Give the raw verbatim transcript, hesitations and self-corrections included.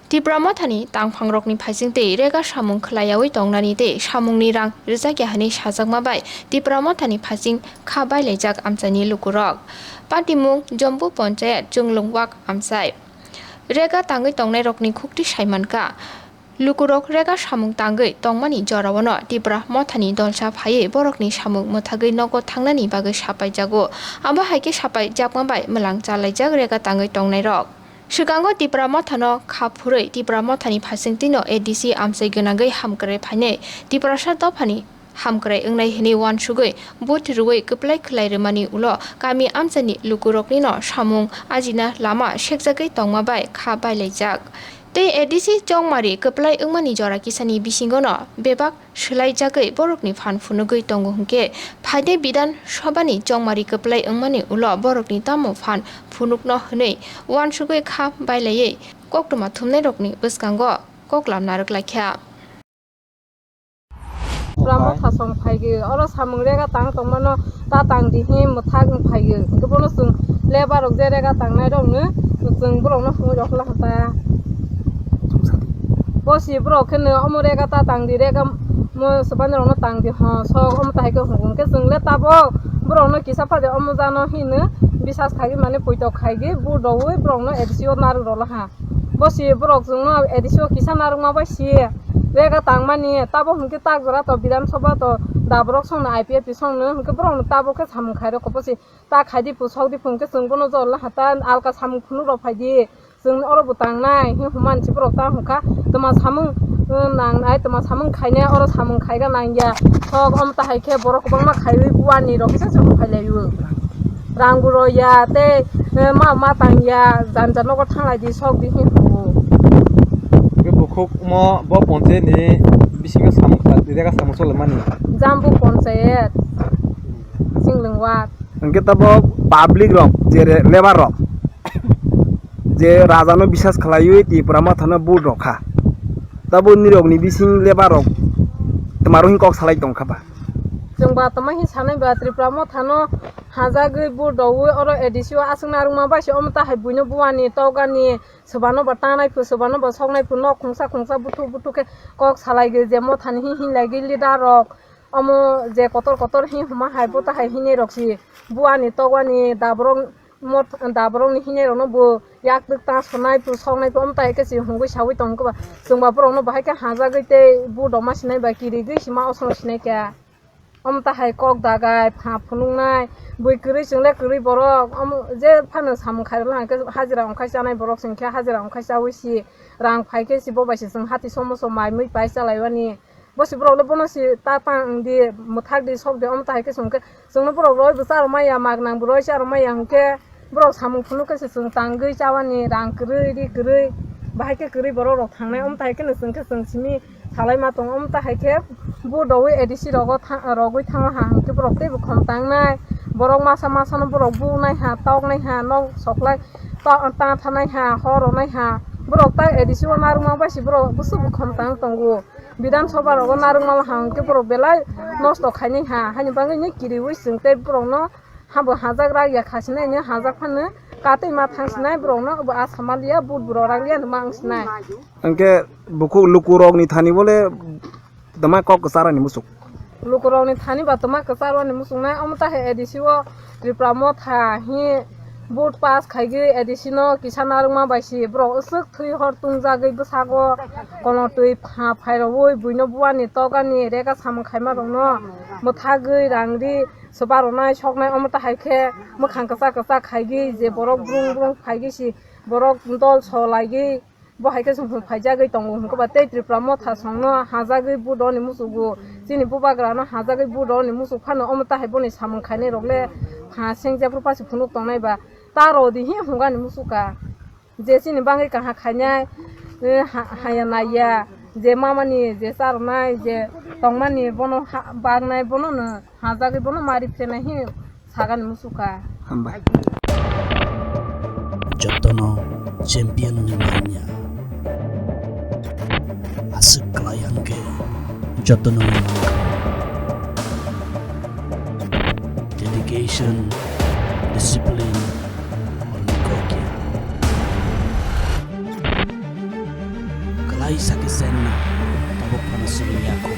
Tipra Mothani tangphangrokni phaising tei rega samung khwlaiyawi tongnani tei samungni rang rwjakya hwnwi sajakma bai Tipra Mothani phaising kha bailaijak amchaini lukurok. Patimung Jambu Ponchayat Chunglungwak amchai. Rega tangwi tongnairokni khukti saimankha. Lukurok rega samung tangwi tongmani joraono Tipra Mothani dolsa phaiwi borokni samung mwthagwi nogo thangnani bagwi sapaijago. Abo hai khe sapaijakma bai mwlang chalaijak rega tangwi tongnairok. Swkango Tipra Mothano kha phurwi Tipra Mothani phaisingtwino A D C amchai gwnangwi hamkrai phainai Tiprasa dophani hamkrai wngnai hwnwi uansugwi vote rwui kwplai khwlai rwmani ulo kami amchaini lukuroknino samung ajina lama sekjagwi tongma bai kha bailaijak. Tei A D C chongmari kwplai wngmani jora kisani bisingono bebak swlaijagwi borokni phan phunugwi tongo hwnkhe phaide Bidhan Sabhani chongmari kwplai wngmani ulo borokni tamo phan phunukno hwnwi uansugwi kha bailaiwi koktwma thumnairokni bwskango koklam narwk laikha. Tipra Motha song phaigwi, oro samung rega tang tongmano ta tang di hi mwthak wng phaigwi. Hwnkhe bono chwng lebar rok je rega tangnai rokno chwng borokno hwnwi rwkha ta. Bo si borok kheno omo rega ta tang di, rega mo swbani rokno tang di ho sok omo ta hai khe hwngo. Hwnkhe chwng le tabok borokno kisa phade omo jano hino bisas khaigwi mane poito khaigwi bu doui borokno A D C o narwk rwlaha. Bo si borok chwngno A D C o kisa narwkma bai si rega tangmani, tabo hwnkhe tak jora to Bidhan Sabha to da borok songno I P F T songno hwnkhe borokno tabo khe samung khairokho bo si ta khaidi pu sokdi pu hwnkhe chwng bono jor laha ta alka samung phunuk rok phaidi chwng oro bo tangnai hi hwnmani si borok ta hwnkha tma samung, uh, nangnai tma samung khainai oro samung khaiga nangya sok omo ta hai khe borok kwbangma khaiwi buani rok kisa se hwnphai laio. Rang bo rw ya tei, eh, ma ma tang ya, janja nogo thanglai di sok di hwnwi hwngo. Hwnkhe bukhuk omo bo ponchayat ni bisingo samung kha, rega samung choli mani. Jambu ponchayat, Singlwng ward. Hwnkhe tabok public rok, jere lebar rok, je raja no bisas khlaiwi Tipra Motha no vote rok kha, tabok nirok ni bising lebar rok twmaro hwn kok salai tong kha ba? Chwng ba tongma hi sanai ba Tipra Motha no hajagwi bu doui oro A D C o aswk narwkma bai se omo ta hai buino buani tokgani swbano bo tanai phu swbano bo soknai phu nok khungsa khungsa buthuk buthuk khe kok salai gwi je Mothani hi hin lai gwi leader rok omo je kotor kotor hi hwnma hai bo ta hai hinwi rok si buani tokgani da borok mot da borok ni hinwi rok no bo yak twk ta sonai phu soknai phu omo ta hai khe si hungwi saui tong khe ba chwng ba borok no bahai khe hajagwi tei bu doma sinai ba kirigwi sima osong sinai khe. Omo ta hai kok dagai pha phunuknai bui kwrwi chwng le kwrwi borok omo je phano samung khairok hwnkhe hajira ongkhai chanai borok chwng khe hajira ongkhai chaui si rang phai khe si bo bai se chwng hati somo som mai mui pai chalai mani bo si borok le bono si ta tang di mwthak di sok di omo ta hai khe chwng khe chwng no borok roi bo cha rw maya mak nang bo roi cha rw maya hwnkhe borok samung phunuk khe se chwng tangwi chawani rang kwrwi ri kwrwi bahai khe kwrwi borok rok thangnai omo ta hai khe no chwng khe chwng simi salai ma tongo. Omo ta hai khe bu doui A D C rogo tha-, rogwi thango ha hwnkhe borok teibo khom tangnai. Borok masa masa no borok bunai ha, toknai ha, nok soklai ta, ta thanai ha, hor ronai ha. Borok ta A D C o narwkma bai se borok bwswk bo khom tang tongo. Bidhan Sabha rogo narwkma ha hwnkhe borok belai nosto khainai ha. Haini bagwi ni kiriui chwng tei borok no habo hajak rak ya khasinai ni hajak phano katwi ma thangsinai borok no bo asa maliya but borok rak liya ma wngsinai. Hwnkhe bukhuk lukurokni thani bole tama kok kwcharani musuk. Lukurokni thani ba tama kwcharwani musuknai omo ta hai A D C o Tipra Motha hi vote pass khaigwi A D C no kisa narwkma bai si borok aswk thwi hor tungjagwi bwsago kolotwi pha phairogwi buino buani tokgani rega samung khaima rokno mwthagwi rang ri swba rwnai soknai omo ta hai khe mwkhang kwchak kwchak khaigwi je borok brung brung phaigwi si borok dol so laigwi. Bo hai khe chwng phung phaijagwi tongo hwnkhe ba tei Tipra Motha songno hajagwi vote rwni muchugo. Chini bubagrano hajagwi vote rwni muchuk phano omo ta hai boni samung khainai rok le pha seng jephru pasi phunuk tongnai ba ta rw di hi hwnkani muchukha. Je chini bagwi kaham khainai, eh, ha-, haya naiya, je mamani je charwnai je tongmani bono ha-, bagnai bono no. Hajagwi bono mari phenai hi sagani muchukha. Hambai. Jotono champion ni manya. Aswk klai hwnkhe jotono ni manya. Dedication, discipline, oro ni kokya. Ai sakhe chenna, tabuk phano swrwng ya kho.